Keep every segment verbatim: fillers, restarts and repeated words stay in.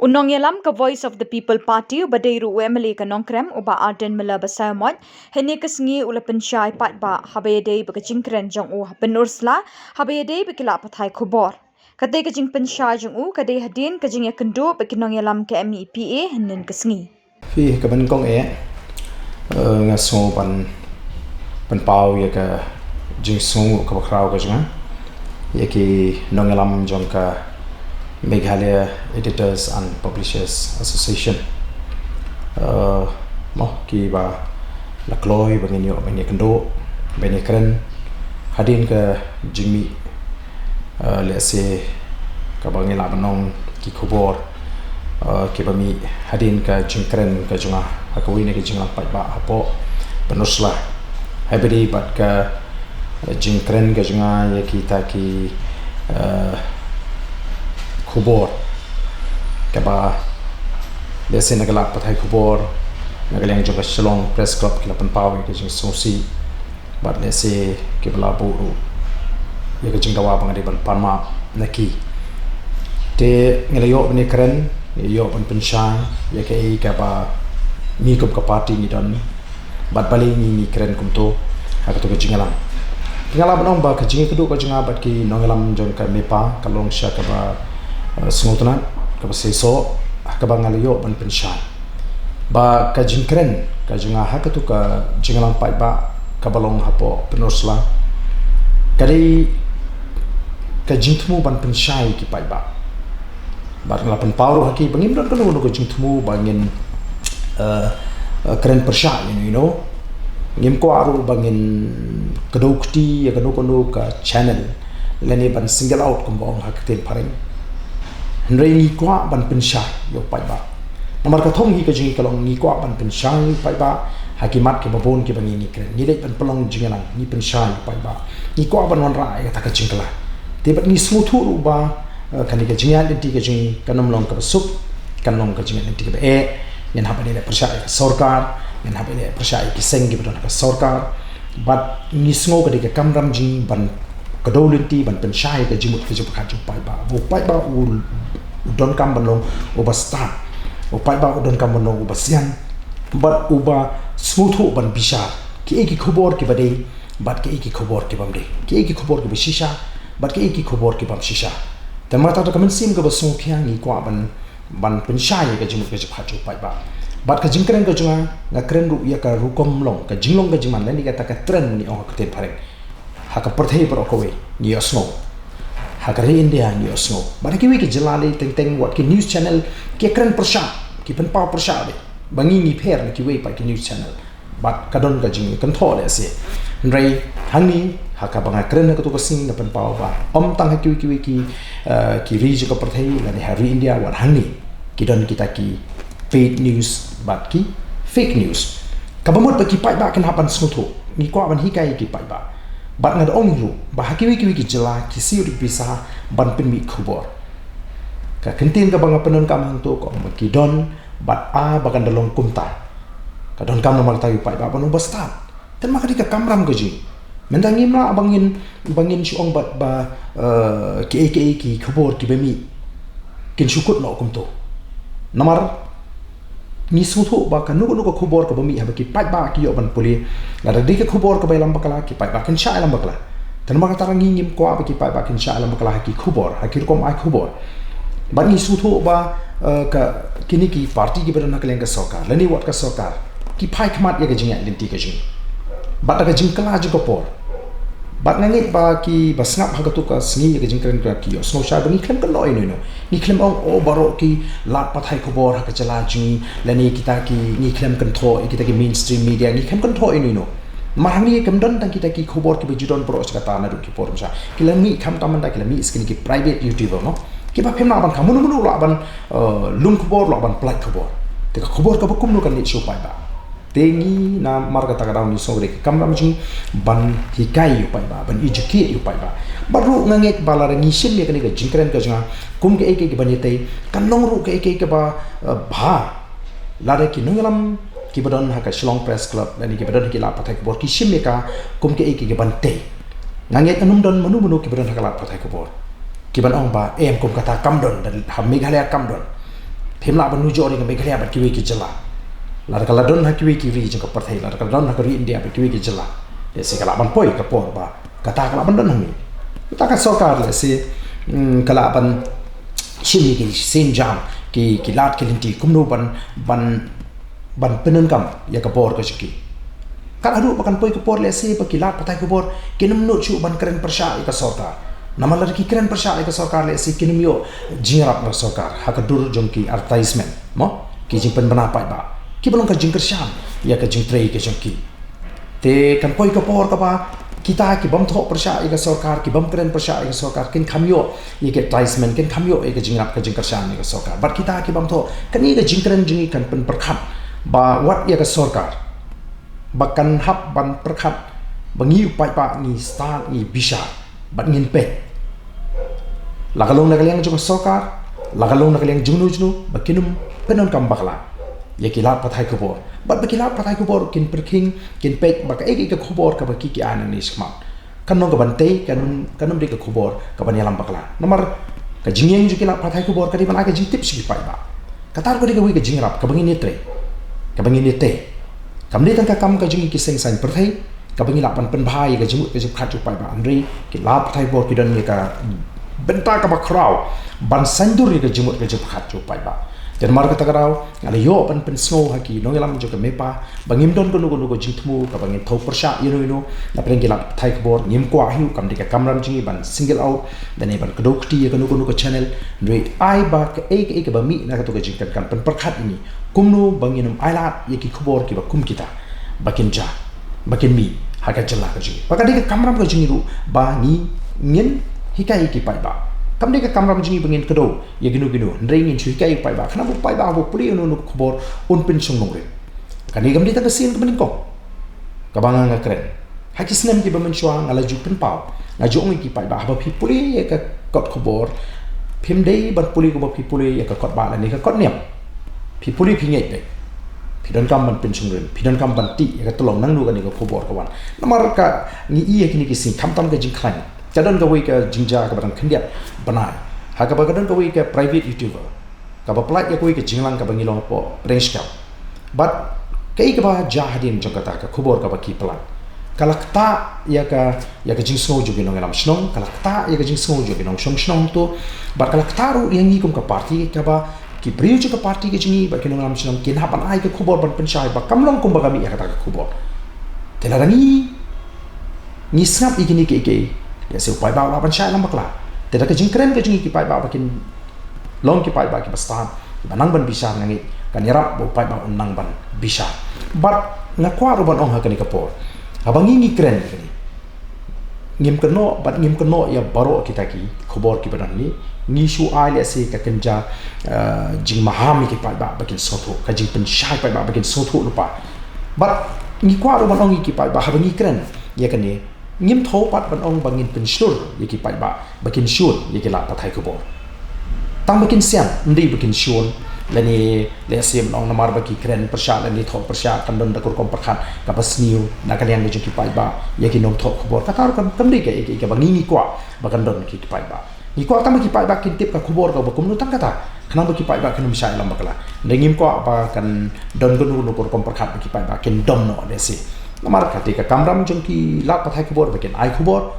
U nongïalam ka Voice of the People Party uba dei ruh u M L A ka Nongkrem, u Bah Ardent Miller Basaiawmoit, hynne ka sngi u la pynshai paidbah haba ïadei bad ka jingkren jong u ha Pynursla haba ïadei bad ki lad pathai khubor. Kata ka jingpynshai jong u ka dei hadien ka jingïakynduh bad ki nongïalam ka M E P A hynnin ka sngi. Phi ka ban kong eh, eh, nga sngew ban pynpaw ïa ka jingsngew kaba khraw ka jong nga ïa ki nongïalam jong ka Meghalaya Editors and Publishers Association. Eh, mo kiba la kloi ba ngin ïoh ban ïakynduh, ban ïakren hadien ka jingmih, eh, lehse kaba ngi lah ban ong ki khubor, eh, kiba mih hadien ka jingkren ka jong nga ha kawei na ka jingïalang paidbah hapoh Pynursla. Haba ïadei bad ka jingkren ka jong nga ïa kita ki, eh, khubor kaba lehse na ka lad pathai khubor na ka liang jong ka Shillong Press Club ki la pynpaw ïa ka jingsngewsih bad lehse kiba la buh ruh ïa ka jingdawa ba nga dei ban pan map na ki. Te ngi la ïoh ban ïakren, ngi la ïoh ban pynshai ïa kaei kaba ngi kum ka party ngi don bad balei ngi, ngi kren kumto ha kato ka jingïalang. Ki, nga lah ban ong ba ka jingïakynduh ka jong nga bad ki nongïalam jong ka MEPA ka long sha kaba, eh, sngewtynnat, kaba seisoh, ha kaba nga la ïoh ban pynshai ba ka jingkren ka jong nga ha kato ka jingïalang paidbah kaba long hapoh Pynursla ka dei ka jingthmu ban pynshai ki paidbah. Bad nga la pynpaw ruh ha ki ba ngim don kano kano ka jingthmu ba ngin, eh, eh, kren pyrshah ïano ïano. Ngim kwah ruh ba ngin kdew kti ïa kano kano ka channel lane ban single out kumba ong ha ka ktien phareng. Hynrei ngi kwah ban pynshai ïa u paidbah. Namar ka thong hi ka jong ngi ka long ngi kwah ban pynshai ïa u paidbah ha ki mat kiba bun kiba ngi, ngi kren. Ngi dei ban pynlong jingïalang, ngi pynshai ïa u paidbah. Ngi kwah ban wanrah ïa kata ka jingkylla. Te bad ngi sngewthuh ruh ba, eh, kane ka jingïaid lynti ka jong ngi kan ym long kaba suk, kan long ka jingïaid lynti kaba eh. Ngin hap ban ïaleh pyrshah ïa ka sorkar, ngin hap ban ïaleh pyrshah ïa ki seng kiba don ha ka sorkar. Bad ngi sngew ka dei ka kamram jong ngi ban kdew lynti, ban pynshai ïa ka jingmut ka jingpyrkhat jong u paidbah. U paidbah u, u donkam ban long uba stad. U paidbah u donkam ban long uba sian bad uba sngewthuh ban bishar kiei ki khubor kiba dei bad kiei ki khubor kibym dei, kiei ki khubor kiba shisha bad kiei ki khubor kibym shisha. Te namar kata ka mynsiem kaba sngewkhia ngi kwah ban, ban pynshai ïa ka jingmut ka jingpyrkhat jong u paidbah. Bad ka jingkren ka jong nga, nga kren ruh ïa ka rukom long, ka jinglong ka jingman lane kata ka trend ngi ong ha ka ktien phareng. Ha ka pyrthei baroh kawei ngi ïohsngew, ha ka ri India ngi ïohsngew, bad ha kiwei ki jylla lei teng teng wat ki news channel ki kren pyrshah, ki pynpaw pyrshah beit ba ngi ngi pher na kiwei pat ki news channel. Bad ka don ka jingkynthoh lehse. Hynrei hangne ha kaba nga kren ha kato ka sngi nga pynpaw ba ym tang ha kiwei kiwei ki, eh, ki ri jong ka pyrthei lane ha ri India, wat hangne ki don kita ki paid news bad ki fake news. Kaba mut ba ki paidbah kin hap ban sngewthuh, ngi kwah ban hikai ïa ki paidbah. Bad nga da ong ruh ba ha kiwei kiwei ki jylla ki siew ruh ki pisa ban pynmih khubor. Ka kyntien kaba nga pyndonkam hangto ka ong ba ki don bad a ba kan da long kumta. Ka donkam namar kata ïa u paidbah ban long uba stad. Te namar ka dei ka kamram ka jong ngi. Mynta ngim lah ba ngin, ba ngin shu ong bad ba, eh, kiei kiei ki khubor kiba mih kin shu kut noh kumto. Namar ngi sngewthuh ba kano kano ka khubor kaba mih haba ki paidbah ki ïoh ban pule, lada dei ka khubor kaba ïalam bakla, ki paidbah kin shah ïalam bakla. Te namar kata ngi ngim kwah ba ki paidbah kin shah ïalam bakla ha ki khubor, ha ki rukom ai khubor. Bad ngi sngewthuh ba, eh, ka, kine ki party kiba don ha ka liang ka sorkar lane wat ka sorkar ki phai khmat ïa ka jingïaid lynti ka jong ngi bad da ka jingkylla jong ka por. Bad nga ngeit ba kiba sngap ha kato ka sngi ïa ka jingkren ka ki ïohsngew shai ba ngi khlem kynnoh ïano ïano. Ngi khlem ong, oh, baroh ki lad pathai khubor ha ka jylla jong ngi lane kita ki, ngi khlem kynthoh ïa kita ki mainstream media, ngi khlem kynthoh ïano ïano. Namar hangne kam don tang kita ki khubor kiba ju don baroh shi katta naduh ki por mynshwa. Ki la mih khamtam mynta ki la mih sha kine ki private YouTuber, no? Kiba phim lah ban kha, mano mano lah ban, eh, lum khubor, lah ban pyllait khubor. Te ka khubor kaba kumno kan leit sha u paidbah? Te ngi namar kata ka daw ngi sngew ka dei ka kamram jong ngi ban hikai ïa u paidbah, ban educate ïa u paidbah. Bad ruh nga ngeit ba lada ngi shim ïa kane ka jingkren ka jong nga kum kaei kaei kaban ïatei, kan long ruh kaei kaei kaba, eh, bha lada ki nongïalam kiba don ha ka Shillong Press Club lane kiba don ha ki lad pathai khubor ki shim ïa ka kum kaei kaei kaban tei. Nga ngeit kan ym don mano mano kiba don ha ka lad pathai khubor kiban ong ba em, kum kata kam don, ha Meghalaya kam don. Phim lah ban nujor ïa ka Meghalaya bad kiwei ki jylla. Lada ka la don ha kiwei ki ri jong ka pyrthei, lada ka la don ha ka ri India bad kiwei ki jylla, lehse ka lah ban poi ka por ba kata ka lah ban don ha mi. Kata ka sorkar lehse, mm, ka lah ban shim ïa ki sienjam, ki, ki lad ki lynti kumno ban, ban, ban pyndonkam ïa ka bor ka jong ki. Kat haduh ba kan poi ka por lehse ba ki lad pathai khubor kin ym nud shuh ban kren pyrshah ïa ka sorkar. Namar lada ki kren pyrshah ïa ka sorkar lehse kin ym ïoh jingïarap na ka sorkar ha ka dur jong ki advertisement, mo, ki jingpynbna paidbah kiba long ka jingkyrshan ïa ka jingtrei ka jong ki. Te kan poi ka por kaba kita ki bym thoh pyrshah ïa ka sorkar, ki bym kren pyrshah ïa ka sorkar, kin kham ïoh ïa ka advertisement, kin kham ïoh ïa ka jingïarap ka jingkyrshan ïa ka sorkar. Bad kita ki bym thoh, kane ka jingkren jong ngi kan pynpyrkhat ba wat ïa ka sorkar ba kan hap ban pyrkhat ba ngi u paidbah ngi stad, ngi bishar bad ngin peit. La ka long na ka liang jong ka sorkar, la ka long na ka liang jong no jong no, ba kin ym pyndonkam bakla ïa ki lad pathai khubor. Bad ba ki lad pathai khubor kin pyrkhing, kin peit ba kaei kaei ka khubor kaba ki ki ai nangne shakhmat kan long kaban tei, kan, kan ym dei ka khubor kaban ïalam bakla. Namar ka jingïeng jong ki lad pathai khubor ka dei ban ai ka jingtip sha ki paidbah. Kata ruh ka dei kawei ka jingïarap kaba ngin ïatrei, kaba ngin ïatei. Kam dei tang ka kam ka jong ngi ki seng saiñ pyrthei kaba ngi lah ban pynbha ïa ka jingmut ka jingpyrkhat jong u paidbah, hynrei ki lad pathai khubor ki don ïa ka bynta kaba khraw ban saiñdur ïa ka jingmut ka jingpyrkhat jong u paidbah. Te namar kata ka daw nga la ïoh ban pynsngew ha ki nongïalam jong ka MEPA ba ngim don kano kano ka jingthmu kaba ngin thew pyrshah ïano ïano na pdeng ki lad pathai khubor. Ngim kwah hi, kam dei ka kamram jong ngi ban single out lane ban kdew kti ïa kano kano ka channel. Hynrei ai ba kaei kaei kaba mih na kato ka jingkren kan pynpyrkhat ïa ngi kumno ba ngin ym ailad ïa ki khubor kiba kum kita ba kin ja, ba kin mih ha ka jylla ka jong ngi. Ba ka dei ka kamram ka jong ngi ruh ba ngi, ngin hikai ïa ki paidbah. Kam dei ka kamram jong ngi ba ngin kdew ïa kino kino, hynrei ngin shu hikai ïa u paidbah, khnang ba u paidbah haba u pule ïa kano kano ka khubor un pynshong nongrim. Kane kam dei tang ka sien kaba nyngkong kaba nga, nga kren. Ha ki snem kiba mynshuwa nga la ju pynpaw, nga ju ong ïa ki paidbah, haba phi pule ïa ka kot khubor, phim dei ban pule kumba phi pule ïa ka kot bah lane ka kot niam. Phi pule phi ngeit beit. Phi donkam ban pynshong nongrim, phi donkam ban tih ïa ka tyllong nangno kane ka khubor ka wan. Namar ka, ngi ïohi ha kine ki sngi khamtam ka jingkhlaiñ, ka don kawei ka jingjia kaba dang khyndiat bnai ha kaba ka don kawei ka private YouTuber kaba pynlait ïa kawei ka jingïalang kaba ngi long hapoh pdeng shkam. Bad kaei kaba jia hadien jong kata ka khubor kaba ki pynlait, ka la ktah ïa ka, ïa ka jingsngew jong ki nongïalam shnong, ka la ktah ïa ka jingsngew jong ki nongshong shnong to, bad ka la ktah ruh ïa ngi kum ka party, kaba ki briew jong ka party ka jong ngi bad ki nongïalam shnong kin hap ban ai ka khubor ban pynshai ba kam long kumba ka mih ïa kata ka khubor. Te lada ngi, ngi sngap ïa kine kiei kiei, lehse u paidbah u lah ban shah ïalam bakla. Te da ka jingkren ka jong ngi ki paidbah ba kin long ki paidbah kiba stad, kiba nang ban bishar, nga ngeit kan ïarap ba u paidbah un nang ban bishar. Bad nga kwah ruh ban ong ha kane ka por, haba ngi, ngi kren ïa kane, ngim kynnoh bad ngim kynnoh ïa baroh kita ki khubor kiba don hangne. Ngi shu ai lehse ka kynja, eh, jingmaham ïa ki paidbah ba kin sngewthuh, ka jingpynshai paidbah ba kin sngewthuh lypa. Bad ngi kwah ruh ban ong ïa ki paidbah, haba ngi kren ïa kane, ngim thew pat ban ong ba ngin pynshlur ïa ki paidbah ba kin shun ïa ki lad pathai khubor. Tang ba kin sian, ym dei ba kin shun. Lane lehse ban ong namar ba ki kren pyrshah lane thoh pyrshah kan don da ka rukom pyrkhat kaba sniew na ka liang ka jong ki paidbah ïa ki nongthoh khubor. Kata ruh kam, kam dei kaei kaei kaba ngi, ngi kwah ba kan don ki, ki paidbah. Ngi kwah tang ba ki paidbah kin tip ka khubor kaba kumno tang kata, khnang ba ki paidbah kin ym shah ïalam bakla. Hynrei ngim kwah ba kan don kano kano ka rukom pyrkhat ba ki paidbah kin dom noh lehse. Namar ka dei ka kamram jong ki lad pathai khubor ba kin ai khubor.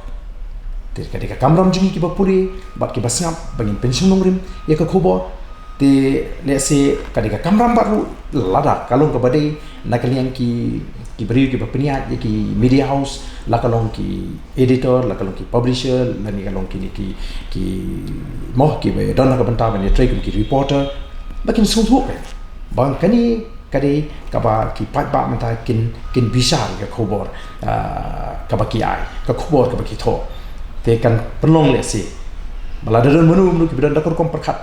Te ka dei ka kamram jong ngi kiba pule bad kiba sngap ba ngin pynshong nongrim ïa ka khubor. Te lehse ka dei ka kamram bad ruh lada ka long kaba dei na ka liang ki, ki briew kiba pynïaid ïa ki media house, la ka long ki editor, la ka long ki publisher, lane ka long kine ki, ki, mo, kiba don ha ka bynta ban ïatrei kum ki reporter, ba kin sngewthuh ba kane ka dei kaba ki paidbah mynta kin, kin bishar ïa ka khubor, ah, kaba ki ai, ka khubor kaba ki thoh. Te kan pynlong lehse ba lada don mano mano kiba don da ka rukom pyrkhat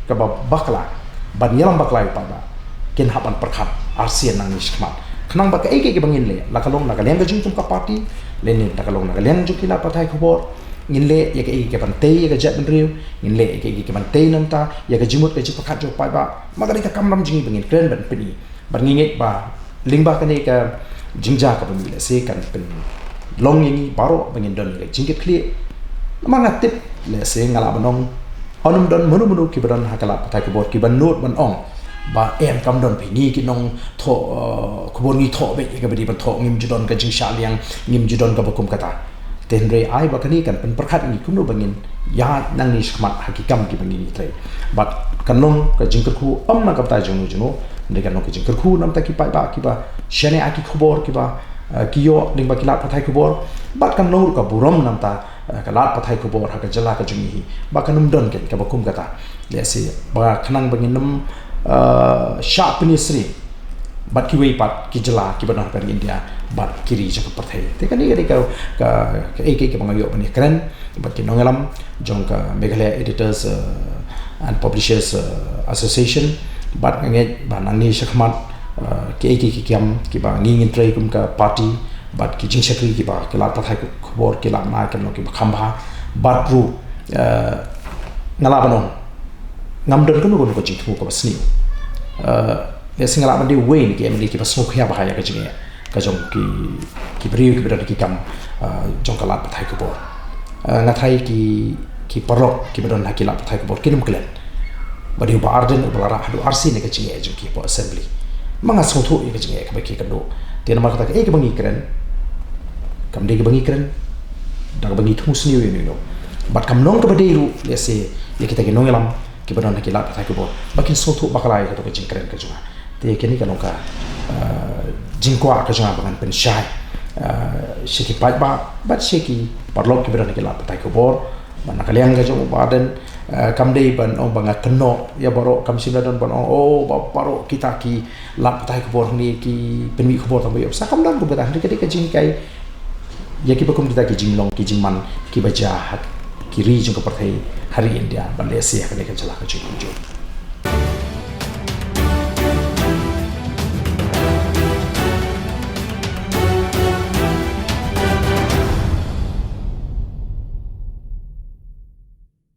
kaba bakla ban ïalam bakla ïa u paidbah, kin hap ban pyrkhat arsien nangne shakhmat. Khnang ba kaei kaei kaba ngin leh, la ka long na ka liang ka jong kum ka party, lane la ka long na ka liang jong ki lad pathai khubor, ngin leh ïa kaei kaei kaban tei ïa ka jaitbynriew, ngin leh ïa kaei kaei kaban tei na ka bynta ïa ka jingmut ka jingpyrkhat jong u paidbah. Ma ka dei ka kamram jong ngi ba ngin kren ban pyni. Bad ngi ngeit ba lyngba kane ka jingjia kaba mih lehse kan pynlong ïa ngi baroh ba ngin don ïa ka jingkitkhlieh. Namar nga tip lehse nga lah ban ong Ym don mano mano kiba don ha ka lad pathai khubor kiba nud ban ong ba em, kam don phi, ngi ki nongthoh, eh, khubor ngi thoh beit ïa kaba dei ban thoh, ngim ju don ka jingshah liang, ngim ju don kaba kum kata. Te hynrei ai ba kane kan pynpyrkhat ïa ngi kumno ba ngin ïaid nangne shakhmat ha ki kam kiba ngi trei. Bad kan long ka jingkyrkhu ym na ka bynta jong uno jong uno, hynrei kan long ka jingkyrkhu na ka bynta ki paidbah kiba shaniah ïa ki khubor kiba, eh, ki ïoh lyngba ki lad pathai khubor. Bad kan long ruh ka burom na ka bynta, eh, ka lad pathai khubor ha ka jylla ka jong ngi hi, ba kan ym don keiñ kaba kum kata. Lehse ba khnang ba ngin ym, eh, shah pynïasyriem bad kiwei pat ki jylla kiba don ha ka ri India bad ki ri jong ka pyrthei. Te kane ka dei ka, ka, kaei kaei kaba nga ïoh ban ïakren bad ki nongïalam jong ka Meghalaya Editors, eh, and Publishers, eh, Association. Bad nga ngeit ba nangne shakhmat, eh, kiei kiei ki kam kiba ngi ngin trei kum ka party bad ki jingshakri kiba ki lad pathai khubor ki lah ban ai kan long kiba kham bha. Bad ruh, eh, nga lah ban ong ngam don kano kano ka jingthmu kaba sniew. Eh, lehse nga lah ban dei uwei na ki M L A kiba sngewkhia bha ïa ka jingeh ka jong ki, ki briew kiba don ki kam, eh, jong ka lad pathai khubor. Eh, nga tharai ki, ki paralok kiba don ha ki lad pathai khubor kin ym klet ba dei u Bah Ardent uba la rah haduh arsien ïa ka jingeh jong ki hapoh Assembly. Ma nga sngewthuh ïa ka jingeh kaba ki kynduh. Te namar kata kaei kaba ngi kren, kam dei kaba ngi kren da kaba ngi thmu sniew ïa uno uno. Bad kam long kaba dei ruh lehse ïa kita ki nongïalam kiba don ha ki lad pathai khubor ba kin sngewthuh bakla ïa kato ka jingkren ka jong nga. Te kane ka long ka, eh, jingkwah ka jong nga ba ngan pynshai, eh, sha ki paidbah bad sha ki paralok kiba don ha ki lad pathai khubor. Ba na ka liang ka jong u Bah Ardent, eh, kam dei ban ong ba nga kynnoh ïa baroh, kam shym la don ban ong, oh, ba baroh kita ki lad pathai khubor hangne ki pynmih khubor tang ba ïoh pisa, kam don kum kata. Hynrei ka dei ka jinghikai ïa kiba kum kita ki jinglong ki jingman kiba jia ha ki ri jong ka pyrthei, ha ri India bad lehse ha kane ka jylla ka jong ngi.